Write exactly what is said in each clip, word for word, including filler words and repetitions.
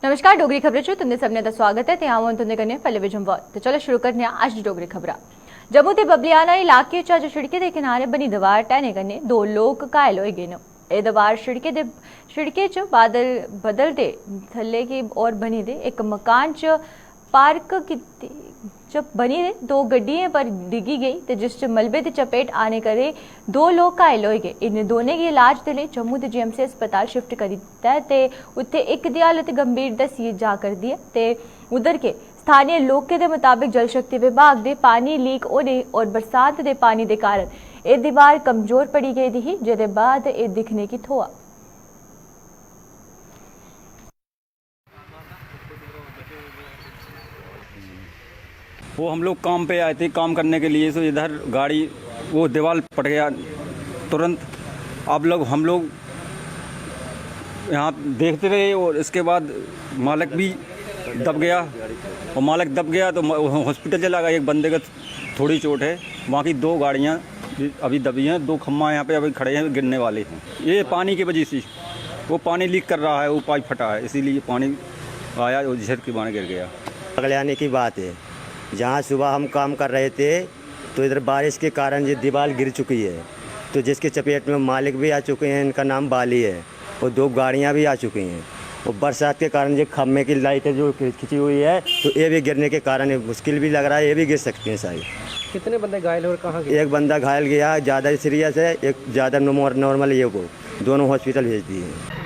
नमस्कार, डोगरी खबरें च तुं'दे सभनें दा स्वागत ऐ ते अ'ऊं आं तुं'दे कन्नै पल्लवी जम्वाल। ते चलो शुरू करने आं अज्ज दी डोगरी खबरां। जम्मू दे बबलियाना इलाके च अज्ज शिड़कै दे किनारे बनी दीवार ढैने कन्नै दो लोक घायल होई गे न। एह् दीवार शिड़कै दे, शिड़कै च बादल बदलदे थल्ले गी होर बनी दे इक मकान च पार्क कीती च बनी दे दो गड्डियें पर डिग्गी गेई ते जिस च मलबे दी चपेट आने करी दो लोक घायल होई गे। इ'नें दोनें गी इलाज दे लेई जम्मू दे जीएमसी अस्पताल शिफ्ट करी दित्ता ऐ ते उत्थै इक दी हालत गंभीर दस्सी जा करदी ऐ ते उद्धर के स्थानीय लोकें दे मताबक जल शक्ति विभाग दे पानी लीक होने और बरसात दे पानी दे कारण एह् दीवार कमजोर पड़ी गेदी ही, जेह्दे बाद एह् दिक्खने गी थ्होआ। वो हम लोग काम पे आए थे, काम करने के लिए, तो इधर गाड़ी, वो दीवार पट गया तुरंत। आप लोग, हम लोग यहाँ देखते रहे और इसके बाद मालिक भी दब गया, और मालिक दब गया तो म-, हॉस्पिटल चला गया। एक बंदे का थोड़ी चोट है, बाकी दो गाड़ियाँ भी अभी दबी हैं, दो खम्मा यहाँ पे अभी खड़े हैं, गिरने वाले हैं। ये पानी की वजह से, वो पानी लीक कर रहा है, वो पाइप फटा है, इसीलिए पानी आया और झिर के मारे गिर गया। पगलाने की बात है। जहाँ सुबह हम काम कर रहे थे तो इधर बारिश के कारण ये दीवार गिर चुकी है, तो जिसकी चपेट में मालिक भी आ चुके हैं, इनका नाम बाली है, और दो गाड़ियाँ भी आ चुकी हैं, और बरसात के कारण ये खम्भे की लाइटें जो खिंची हुई है, तो ये भी गिरने के कारण ये मुश्किल भी लग रहा है, ये भी गिर सकती हैं सारी। कितने बंदे घायल और कहाँ गए? एक बंदा घायल गया, ज़्यादा सीरियस है, एक ज़्यादा नॉर्मल है, ये को दोनों हॉस्पिटल भेज दिए हैं।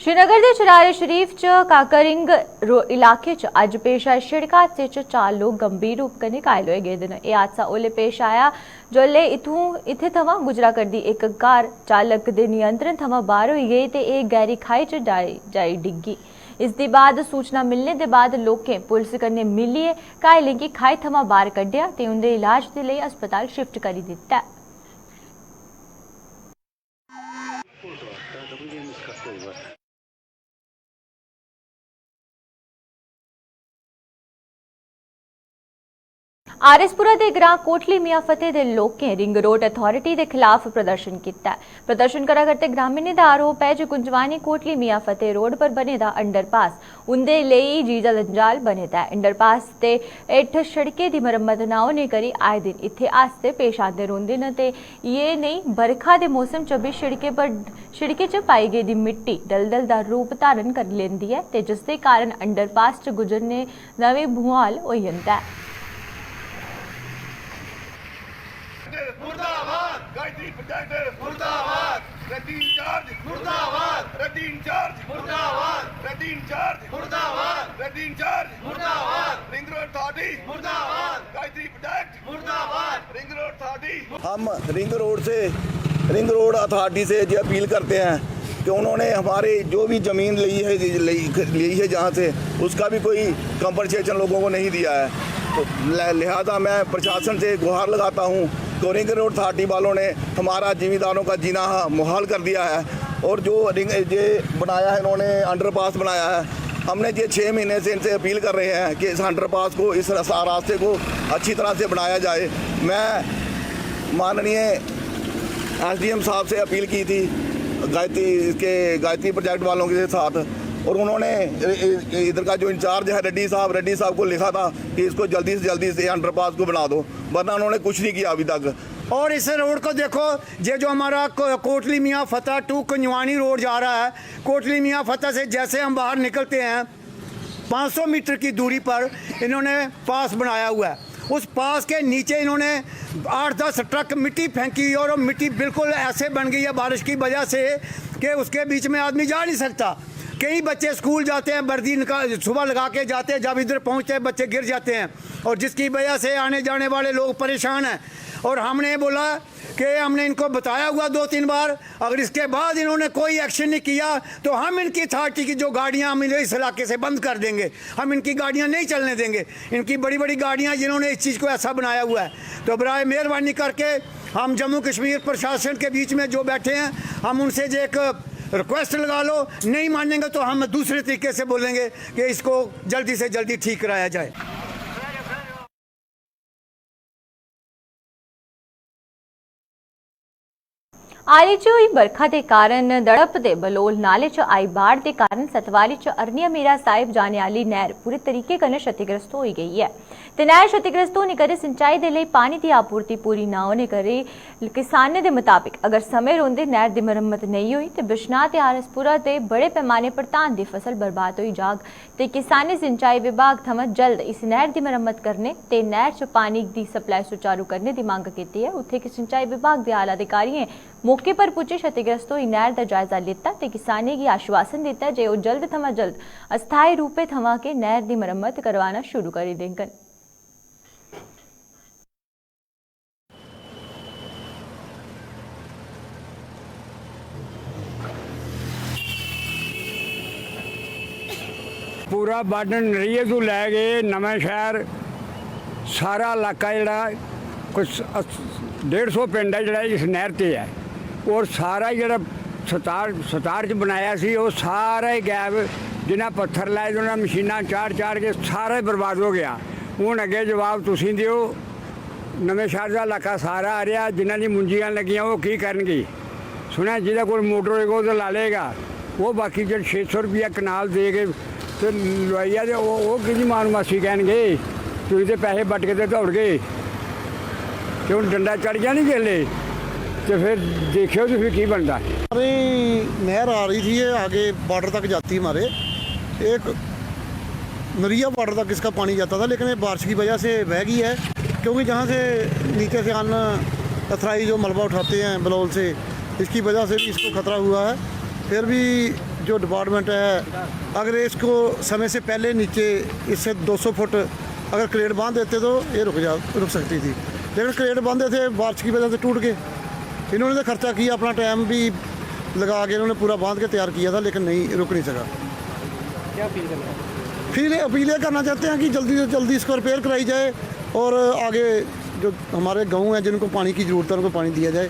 श्रीनगर दे चरारे शरीफ च काकारिंग रो-, इलाके च अज्ज पेश आए शिड़क हादसे च चार लोक गंभीर रूप कन्नै घायल होए गेदे न। एह् हादसा ओल्लै पेश आया जोल्लै इत्थूं, इत्थै थमां गुजरा करदी इक कार चालक दे नियंत्रण थमां बाह्र होई गेई ते एह् गैह्री खाई च जाई, जाई डिग्गी। इस दे बाद सूचना मिलने दे बाद लोकें पुलस कन्नै मिलियै घायलें गी खाई थमां बाह्र कड्ढेआ ते उं'दे इलाज दे लेई अस्पताल शिफ्ट करी दित्ता ऐ। आर एस पुरा दे ग्रां कोटली मियां फतेह दे लोकें रिंग रोड अथारिटी दे खिलाफ प्रदर्शन कीता ऐ। प्रदर्शन करा करदे ग्रामीणें दा आरोप ऐ जे कुंजवानी कोटली मियां फतेह रोड पर बने दा अंडरपास उंदे लेई जीजा जंजाल बने दा ऐ। अंडरपास दे हेठ सड़कें दी मरम्मत ना होने करी आए दिन इत्थै हादसे पेश आंदे रौंह्दे न ते इ'यै नेही बरखा दे मौसम च बी सड़कें पर, सड़कें च पाई गेदी मिट्टी दलदल दा रूप धारण करी लैंदी ऐ ते जिसदे कारण अंडरपास च गुजरने दा बी मुहाल होई जंदा ऐ। मुर्दाबाद गायत्री प्रोजेक्ट, मुर्दाबाद रद्दी इंचार्ज, मुर्दाबाद रद्दी इंचार्ज, मुर्दाबाद रद्दी इंचार्ज, मुर्दाबाद रद्दी इंचार्ज, मुर्दाबाद रिंग रोड अथॉरिटी, मुर्दाबाद गायत्री प्रोजेक्ट, मुर्दाबाद रिंग रोड अथॉरिटी। हम रिंग रोड से, रिंग रोड अथॉरिटी से ये अपील करते हैं कि उन्होंने हमारे जो भी ज़मीन ली है, ली, ली है जहाँ से, उसका भी कोई कंपनसेशन लोगों को नहीं दिया है। तो ल-, लिहाजा मैं प्रशासन से गुहार लगाता हूँ कि रिंग रोड अथॉरिटी वालों ने हमारा जिमींदारों का जीना मुहाल कर दिया है। और जो रिंग, ये बनाया है इन्होंने, अंडरपास बनाया है, हमने ये छः महीने से इनसे अपील कर रहे हैं कि इस अंडरपास को, इस रस-, रास्ते को अच्छी तरह से बनाया जाए। मैं माननीय एसडीएम साहब से अपील की थी गायत्री, इसके गायत्री प्रोजेक्ट वालों के साथ, और उन्होंने इ-, इ-, इधर का जो इंचार्ज है रेड्डी साहब, रेड्डी साहब को लिखा था कि इसको जल्दी से जल्दी से अंडरपास को बना दो, वरना उन्होंने कुछ नहीं किया अभी तक। और इस रोड को देखो, ये जो हमारा को-, कोटली मियाँ फतेह टू कुंजवानी रोड जा रहा है, कोटली मियाँ फतेह से जैसे हम बाहर निकलते हैं, पाँच सौ मीटर की दूरी पर इन्होंने पास बनाया हुआ है। उस पास के नीचे इन्होंने आठ दस ट्रक मिट्टी फेंकी और वो मिट्टी बिल्कुल ऐसे बन गई है बारिश की वजह से कि उसके बीच में आदमी जा नहीं सकता। कई बच्चे स्कूल जाते हैं, वर्दी निकाल, सुबह लगा के जाते हैं, जब इधर पहुंचते हैं, बच्चे गिर जाते हैं, और जिसकी वजह से आने जाने वाले लोग परेशान हैं। और हमने बोला कि हमने इनको बताया हुआ दो तीन बार, अगर इसके बाद इन्होंने कोई एक्शन नहीं किया तो हम इनकी अथॉरिटी की जो गाड़ियां हम इस इलाके से बंद कर देंगे, हम इनकी गाड़ियां नहीं चलने देंगे। इनकी बड़ी बड़ी गाड़ियां, जिन्होंने इस चीज़ को ऐसा बनाया हुआ है। तो बराए मेहरबानी करके हम जम्मू कश्मीर प्रशासन के बीच में जो बैठे हैं, हम उनसे जो एक रिक्वेस्ट लगा लो, नहीं मानेंगे तो हम दूसरे तरीके से बोलेंगे कि इसको जल्दी से जल्दी ठीक कराया जाए। हाल च होई बरखा दे कारण दड़प दे बलोल नाले च आई बाढ़ दे कारण सतवारी च अरनिया मीरा साहिब जाने आह्ली नैह्र पूरे तरीके कन्नै क्षतिग्रस्त होई गेई ऐ ते नैह्र क्षतिग्रस्त होने करी सिंचाई दे लेई पानी दी आपूर्ति पूरी ना होने करी किसानें दे मताबक अगर समें रौंह्दे नैह्र दी मरम्मत नेईं होई ते बिश्नाह ते आरएसपुरा दे बड़े पैमाने पर धान दी फसल बर्बाद होई जाग ते किसानें सिंचाई विभाग थमां जल्द इस नैह्र दी मरम्मत करने ते नैह्र च पानी दी सप्लाई सुचारू करने दी मंग कीती ऐ। उत्थै कि सिंचाई विभाग दे आला अधिकारियें मौके पर पुज्जे क्षतिग्रस्त होई नैह्र दा जायजा लैता ते किसानें गी आश्वासन दित्ता जे ओह् जल्द थमां जल्द अस्थायी रूपै थमां गै नैह्र दी मरम्मत करवाना शुरू करी देङन। पूरा बार्डर नरिये तू लै गए नमें शहर, सारा इलाका जेह्ड़ा कोई स-, अस-, डेढ़ सौ पिंड ऐ जेह्ड़ा इस नैह्र ते ऐ। और सारा जेह्ड़ा सतार, सतार च बनाया सी, ओह् सारा ही गैब, जिन्ना पत्थर लाए दे, उन्ना मशीनां चाढ़ चाढ़ के सारा ही बर्बाद हो गया। हून अग्गें जवाब तुसीं देओ, नमें शहर दा इलाका सारा आ रेहा, जिन्ना दी मुंजियां लग्गियां, ओह् की करनगे? सुनेआ, जिदा कोल मोटर होएगा, ओह् ते ला लेगा। ओह् बाकी जेह्ड़े छे सौ रपेआ कनाल दे के ते लोआइयै ते ओह्, ओह् कि'दी मां नू मासी कहन गे? तुसीं ते पैसे बट के ते दौड़ गे। ते हून डंडा चढ़ गेआ नी जिसलै, ते फिर दिक्खेओ ते फिर की बनदा। अरे, नहर आ रही थी, ये आगे बॉर्डर तक जाती हमारे। एक नरिया बॉर्डर तक इसका पानी जाता था, लेकिन ये बारिश की वजह से बह गई है, क्योंकि जहाँ से नीचे से अन्न अथराई जो मलबा उठाते हैं बलौल से, इसकी वजह से भी इसको खतरा हुआ है। फिर भी जो डिपार्टमेंट है, अगर इसको समय से पहले नीचे इससे दो सौ फुट अगर क्रेट बांध देते तो ये रुक जा, रुक सकती थी, लेकिन क्रेट बांधे थे, बारिश की वजह से टूट गए। इन्होंने तो खर्चा किया, अपना टाइम भी लगा के इन्होंने पूरा बांध के तैयार किया था, लेकिन नहीं, रुक नहीं सका। क्या अपील करना चाहते हैं? फील, अपील ये करना चाहते हैं कि जल्दी से जल्दी इसको रिपेयर कराई जाए और आगे जो हमारे गांव हैं जिनको पानी की ज़रूरत है उनको पानी दिया जाए।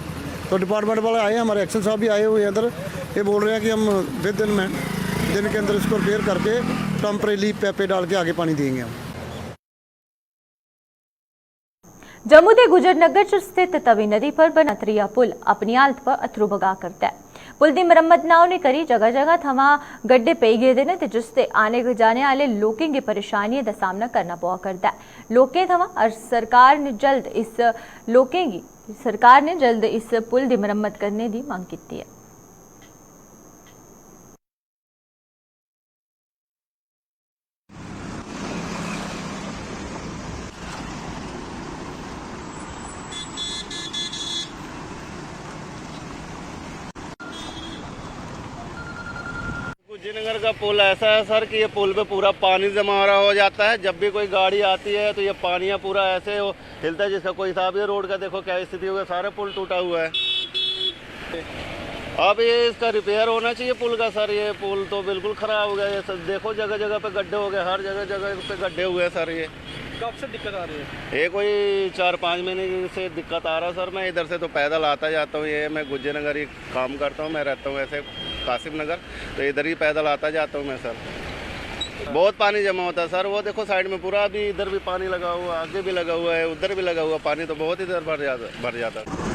तो डिपार्टमेंट वाले आए हैं, हमारे एक्शन साहब भी आए हुए हैं इधर, ये बोल रहे हैं कि हम विद इन दिन के अंदर इसको रिपेयर करके टेम्परेरी पैपे डाल के आगे पानी देंगे हम। जम्मू दे गुजर नगर च स्थित तवी नदी पर बना त्रीया पुल अपनी हालत पर अत्थरू बगा करदा ऐ। पुल दी मरम्मत ना होने करी जगह-जगह थमां गड्ढे पेई गेदे न ते जिसदे आने जाने आह्ले लोकें गी परेशानियें दा सामना करना पवा करदा ऐ। लोकें थमां अर-, सरकार ने जल्द इस, लोकें गी, सरकार ने जल्द इस पुल दी मरम्मत करने दी मंग कीती ऐ। गुज्जीनगर का पुल ऐसा है सर कि ये पुल पे पूरा पानी जमा हो जाता है। जब भी कोई गाड़ी आती है तो ये पानियाँ पूरा ऐसे हिलता है जिसका कोई हिसाब। ये रोड का देखो क्या स्थिति हो गई, सारा पुल टूटा हुआ है। अब ये इसका रिपेयर होना चाहिए पुल का सर। ये पुल तो बिल्कुल ख़राब हो गया। ये सब देखो, जगह जगह पे गड्ढे हो गए, हर जगह जगह पे गड्ढे हुए हैं सर। ये कब से दिक्कत आ रही है? ये कोई चार पाँच महीने से दिक्कत आ रहा है सर। मैं इधर से तो पैदल आता जाता हूँ, ये मैं गुज्जे नगर ही काम करता हूँ, मैं रहता हूँ ऐसे कासिम नगर, तो इधर ही पैदल आता जाता हूँ मैं सर। बहुत पानी जमा होता है सर। वो देखो साइड में पूरा, अभी इधर भी पानी लगा हुआ है, आगे भी लगा हुआ है, उधर भी लगा हुआ है। पानी तो बहुत इधर भर जाता, भर जाता है।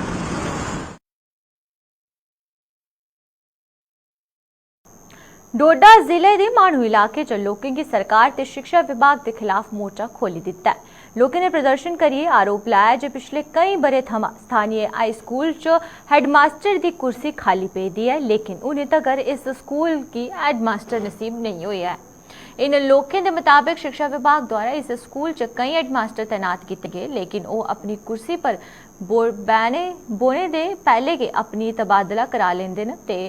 डोडा जिले दे माहणू इलाके च लोकें गी सरकार ते शिक्षा विभाग दे खिलाफ मोर्चा खोली दित्ता ऐ। लोकें ने प्रदर्शन करियै आरोप लाया जे पिछले केई ब'रे थमां स्थानीय हाई स्कूल च हेडमास्टर दी कुर्सी खाली पेदी ऐ, लेकिन हुनै तगर इस स्कूल गी हेडमास्टर नसीब नेईं होआ ऐ। इ'नें लोकें दे मताबक शिक्षा विभाग द्वारा इस स्कूल च केई हेडमास्टर तैनात कीते गे, लेकिन ओह् अपनी कुर्सी पर बो-, बैने-, बौह्ने दे पैह्ले गै अपनी तबादला करा लेंदे न ते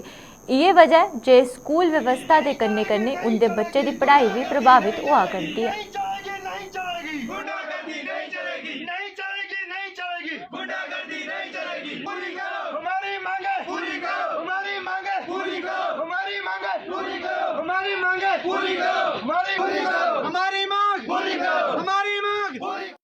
इ'यै वजह ऐ जे स्कूल व्यवस्था दे कन्नै-कन्नै उं'दे बच्चें दी पढ़ाई बी प्रभावत होआ करदी ऐ। नहीं चलेगी, नहीं चलेगी। गुंडागर्दी नहीं चलेगी। नहीं चलेगी, नहीं चलेगी। गुंडागर्दी नहीं चलेगी। पूरी करो। हमारी मांगे। पूरी करो। हमारी मांगे। पूरी करो। हमारी मांगे। पूरी करो। हमारी मांगे। पूरी करो। हमारी, पूरी करो। हमारी मांग। पूरी करो। हमारी मांग। पूरी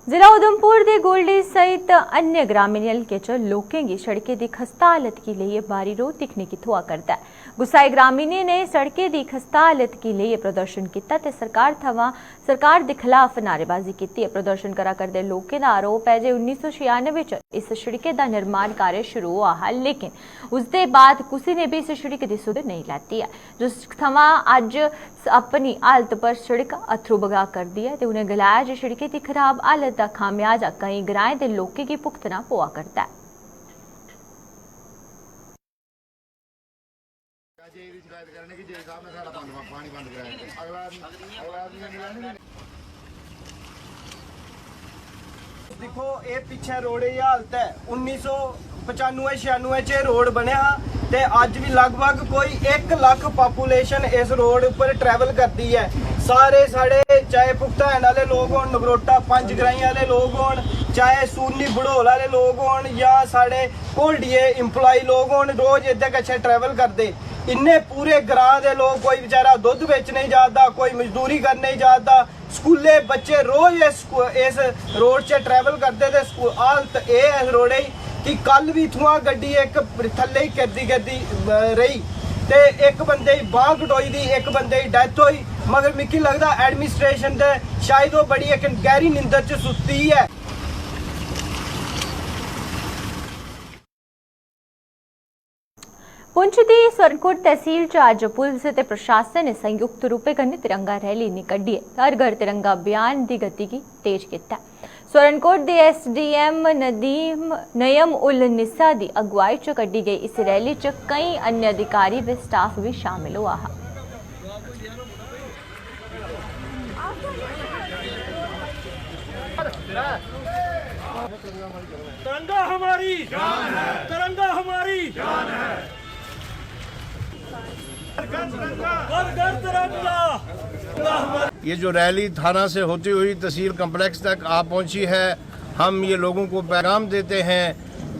जिला उधमपुर दे गोल्डी सहित अन्य ग्रामीण हलके च लोकें गी सड़कें दी खस्ता हालत गी लेइयै बारी रोह दिक्खने गी थ्होआ करदा ऐ। गुस्साए ग्रामीणें ने सड़कें दी खस्ता हालत गी लेइयै प्रदर्शन कीता ते सरकार थमां, सरकार दे खलाफ नारेबाजी कीती ऐ। प्रदर्शन करा करदे लोकें दा आरोप ऐ जे उन्नी सौ छियानवे च इस सड़कै दा निर्माण कार्य शुरू होआ हा, लेकिन उसदे बाद कुसै ने बी इस सड़क दी सुध नेईं लैती ऐ, जिस थमां अज्ज अपनी हालत पर सड़क अत्थरू बगा करदी ऐ ते उ'नें गलाया जे सड़कै दी खराब हालत दा खामियाजा केईं ग्राएं दे लोकें गी भुगतना पवा करदा ऐ। दिक्खो, एह् पिच्छें रोड़े दी हालत ऐ। उन्नी सौ पचानुए छेआनुए च एह् रोड़ बनेआ हा ते अज्ज बी लगभग कोई इक लक्ख पापुलेशन इस रोड़ उप्पर ट्रैवल करदी ऐ। सारे साढ़े, चाहे भुगतान आह्ले लोक होन, नगरोटा पंज ग्राईं आह्ले लोक होन, चाहे सूरनी बड़ोल आह्ले लोक होन, जां साढ़े घोलडिये एम्प्लॉय लोक होन, रोज एह्दे कच्छ ट्रैवल करदे। इन्ने पूरे ग्रांऽ दे लोक, कोई बेचारा दुद्ध बेचने गी जा दा, कोई मजदूरी करने गी जा दा, स्कूलै बच्चे रोज इस स्कू- इस रोड़ च ट्रैवल करदे ते स्कू- हालत एह् ऐ इस रोड़े दी कि कल बी इत्थुआं गड्डी इक थल्ले गी करदी करदी रेही ते इक बंदे दी बांह् कटोई दी, इक बंदे दी डैथ होई। मगर मिगी लगदा एडमिनिस्ट्रेशन ते शायद ओह् बड़ी इक गैह्री निंदर च सुत्ती ऐ। पुंछ दी स्वरणकोट तैह्सील च अज्ज पुलस ते प्रशासन ने संयुक्त रूपै कन्नै तिरंगा रैली निकड्डियै हर घर तिरंगा अभियान दी गति गी तेज कीता। स्वरणकोट दे एसडीएम नदीम नयम उल निसा दी अगुवाई च कड्डी गई इस रैली च केई अन्य अधिकारी व स्टाफ बी शामिल होआ हा। तिरंगा हमारी जान है, तिरंगा हमारी जान है। घर घर तिरंगा। ये जो रैली थाना से होती हुई तहसील कॉम्प्लेक्स तक आ पहुंची है, हम ये लोगों को पैगाम देते हैं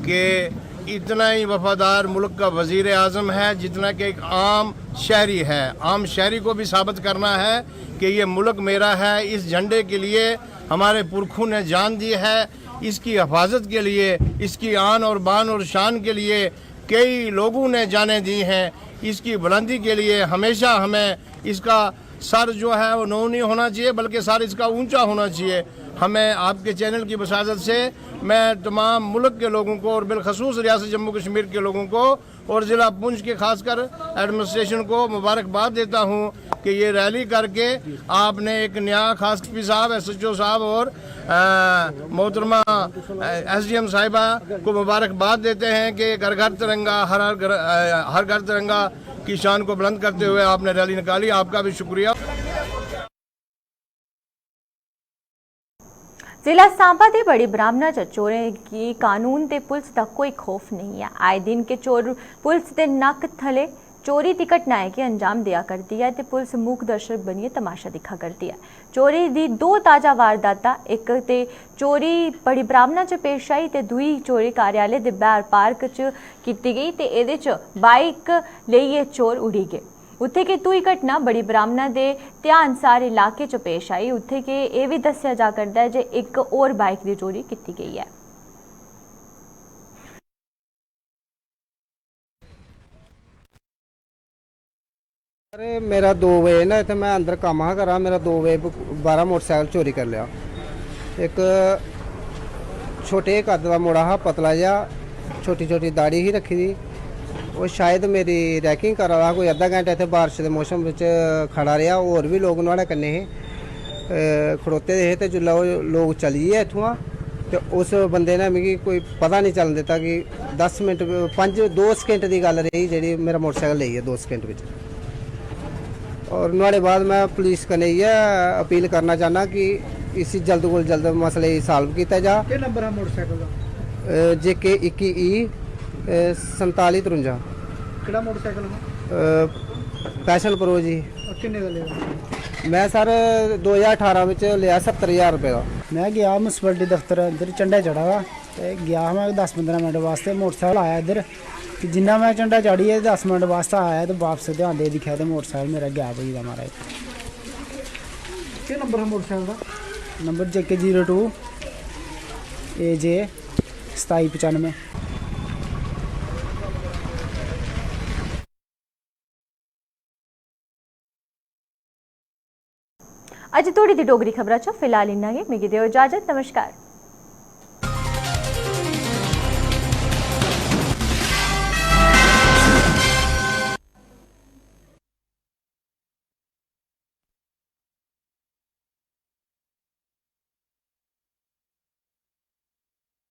कि इतना ही वफादार मुल्क का वजीर आजम है जितना कि एक आम शहरी है। आम शहरी को भी साबित करना है कि ये मुल्क मेरा है। इस झंडे के लिए हमारे पुरखों ने जान दी है, इसकी हिफाजत के लिए, इसकी आन और बान और शान के लिए कई लोगों ने जानें दी हैं। इसकी बुलंदी के लिए हमेशा हमें इसका सर जो है वो नौ नहीं होना चाहिए, बल्कि सर इसका ऊंचा होना चाहिए। हमें आपके चैनल की वसादत से मैं तमाम मुल्क के लोगों को और बिलखसूस रियासत जम्मू कश्मीर के लोगों को और ज़िला पुंछ के खासकर एडमिनिस्ट्रेशन को मुबारकबाद देता हूँ कि ये रैली करके आपने एक नया, खास पी साहब, एसएचओ साहब और अ, मोहतरमा एसडीएम साहिबा को मुबारकबाद देते हैं कि घर घर तिरंगा, हर हर घर अ, हर घर तिरंगा की शान को बुलंद करते हुए आपने रैली निकाली। आपका भी शुक्रिया। जिला सांबा दे बड़ी ब्राह्मणा च चोरें गी कानून ते पुलस दा कोई खौफ नेईं ऐ। आए दिन के चोर पुलस दे नक्क थले चोरी दी घटनाएं गी अंजाम देआ करदी ऐ ते पुलस मूक दर्शक बनियै तमाशा दिक्खा करदी ऐ। चोरी दी दो ताजा वारदातां, इक ते चोरी बड़ी ब्राह्मणा च पेश आई ते दूई चोरी कार्यालय दे बाहर पार्क च कीती गेई ते एह्दे च बाइक लेइयै चोर उड़ी गे। उत्थै गै दूई घटना बड़ी ब्राह्मणा दे ध्यानसार इलाके च पेश आई। उत्थै गै एह् बी दस्सेआ जा करदा ऐ जे इक होर बाइक दी चोरी कीती गेई ऐ। सर, मेरा दो बजे ना इत्थै, में अंदर कम्म हा करा, मेरा दो बजे बाह्रा मोटरसाइकल चोरी करी लेआ। इक छोटे कद दा मुड़ा हा, पतला जेहा, छोटी छोटी दाढ़ी ही रक्खी दी। ओह् शायद मेरी रैकिंग करा दा हा, कोई अद्धा घैंटा इत्थै बारश दे मौसम बिच खड़ा रेहा। होर बी लोक नुहाड़े कन्नै हे, अ, खड़ोते दे हे। ते जिसलै ओह् लोक चली गे इत्थुआं, ते उस बंदे ने मिगी कोई पता निं चलन दित्ता कि दस मिंट, पंज, दो सकिंट दी गल्ल रेही जेह्ड़ी मेरा मोटरसाइकल लेई गेआ दो सकिंट बिच। और नुहाड़े बाद में पुलिस कन्नै इ'यै अपील करना चाह्न्नां कि इसी जल्द कोला जल्द मसले गी साल्व कीता जा। केह् नंबर हा मोटरसाइकल दा? जे के इक्की ई संताली त्रुंजा। केह्ड़ा मोटरसाइकल हा? पैशन प्रो जी। और किन्ने दा लेआ? में सर दो ज्हार ठारां बिच लेआ सत्तर ज्हार रपेऽ दा। में गेआ म्युनसिपैलिटी दफ्तर इद्धर झंडा चढ़ा दा। ते गेआ हा में दस पंदरां मिंट बास्तै, मोटरसैकल आया इद्धर। ते जिन्ना में झंडा चाढ़ियै दस मिंट बास्तै आया ते बापस ध्यान देइयै दिक्खेआ ते मोटरसैकल मेरा गैब होई गेदा, महाराज। केह् नंबर हा मोटरसैकल दा? Number J K zero two A J सताई पचानुऐ। अज्ज तोड़ी दी डोगरी खबरा च फिलहाल इन्ना गै। मिगी देओ इजाजत। नमस्कार।